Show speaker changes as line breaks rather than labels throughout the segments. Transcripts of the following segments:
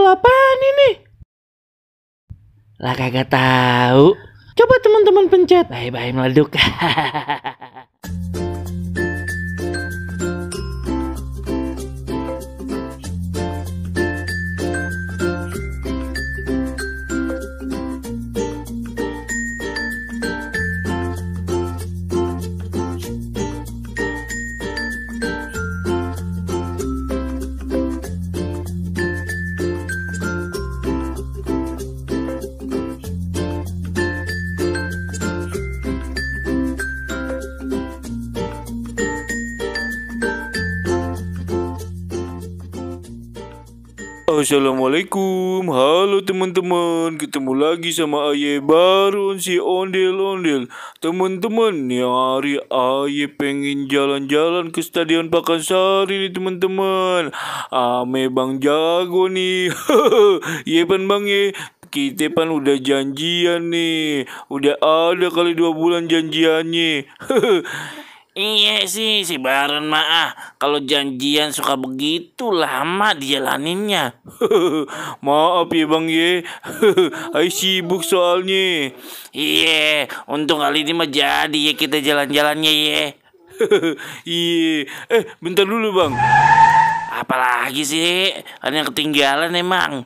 apaan ini?
Lah kagak tahu.
Coba teman-teman pencet.
Bye-bye meleduk.
Assalamualaikum, halo teman-teman, ketemu lagi sama Aye Baron si ondel-ondel. Teman-teman, nih hari Aye pengen jalan-jalan ke Stadion Pakansari nih teman-teman. Ame Bang Jago nih. Iya pan Bang ya. Kita pan udah janjian nih. Udah ada kali 2 bulan janjiannya.
Iya sih, si Baron mah kalau janjian suka begitu lama dijalaninnya.
Maaf ya Bang ye. Ay sibuk soalnya.
Iya, untung kali ini mah jadi ya kita jalan-jalannya ya.
Iya. Bentar dulu Bang.
Apalagi sih, ada yang ketinggalan emang.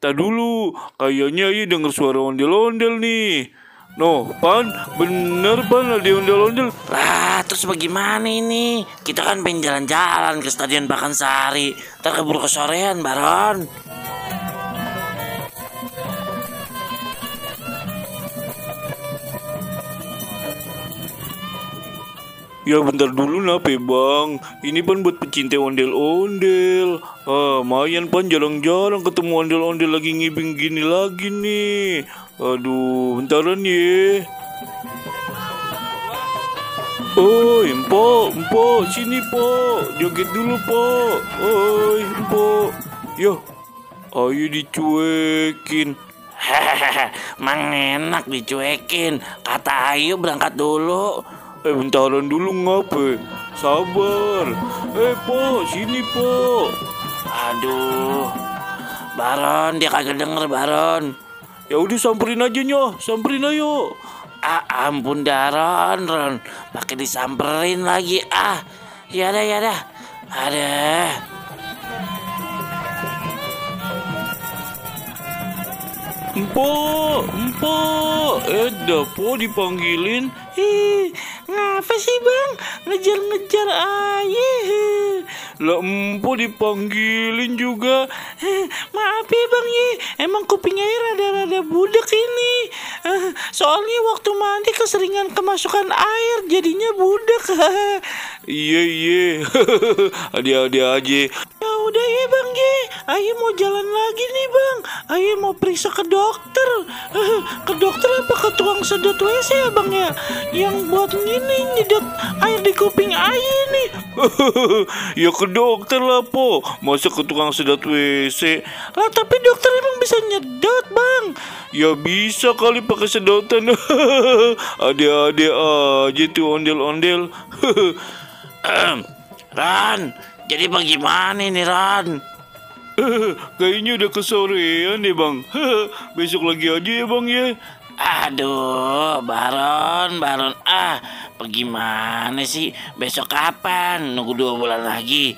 Tak dulu, kayaknya ya denger suara ondel-ondel nih. No, Pan, bener Pan ada ondel-ondel.
Lah, terus bagaimana ini? Kita kan pengen jalan-jalan ke Stadion Pakansari. Ntar keburu kesorean, Baron.
Ya bentar dulu nape Bang. Ini Pan buat pecinta ondel-ondel. Mayan Pan jarang-jarang ketemu ondel-ondel lagi ngibing gini lagi nih. Aduh, bentaran ye. Oi, Empok, sini Pok. Joget dulu Pok. Oi, Empok. Yo, ayo dicuekin.
Mang enak dicuekin. Kata Ayu berangkat dulu.
Bentaran dulu ngape? Sabar. Pok, sini Pok.
Aduh, Baron dia kagak denger Baron.
Ya udah samperin aja nyoh, samperin ayo.
Ampun Daron, Ron, pakai disamperin lagi. Ya dah. Ada.
Empok, Po dipanggilin.
Ngapa sih Bang? Ngejar-ngejar Aye.
Lah Empo dipanggilin juga.
Maaf ya Bang Ye, emang kuping Aye rada-rada budek ini. Soalnya waktu mandi keseringan kemasukan air, jadinya budek.
Iya. Ada aja.
Ya udah ya Bang Ye, Aye mau jalan lagi nih Bang. Aye mau periksa ke dokter. Ke dokter apa ke tukang sedot WC ya Bang ya? Yang buat gini nyedot air di kuping Aye nih.
Ya ke dokter lah Po. Masa ke tukang sedot WC?
Lah tapi dokter emang bisa nyedot Bang?
Ya bisa kali pakai sedotan. Ada aja tuh ondel-ondel.
Ran, jadi bagaimana nih Ran?
Kayaknya udah kesorean deh Bang. Besok lagi aja ya Bang ya.
Aduh, Baron, bagaimana sih? Besok kapan? Nunggu 2 bulan lagi.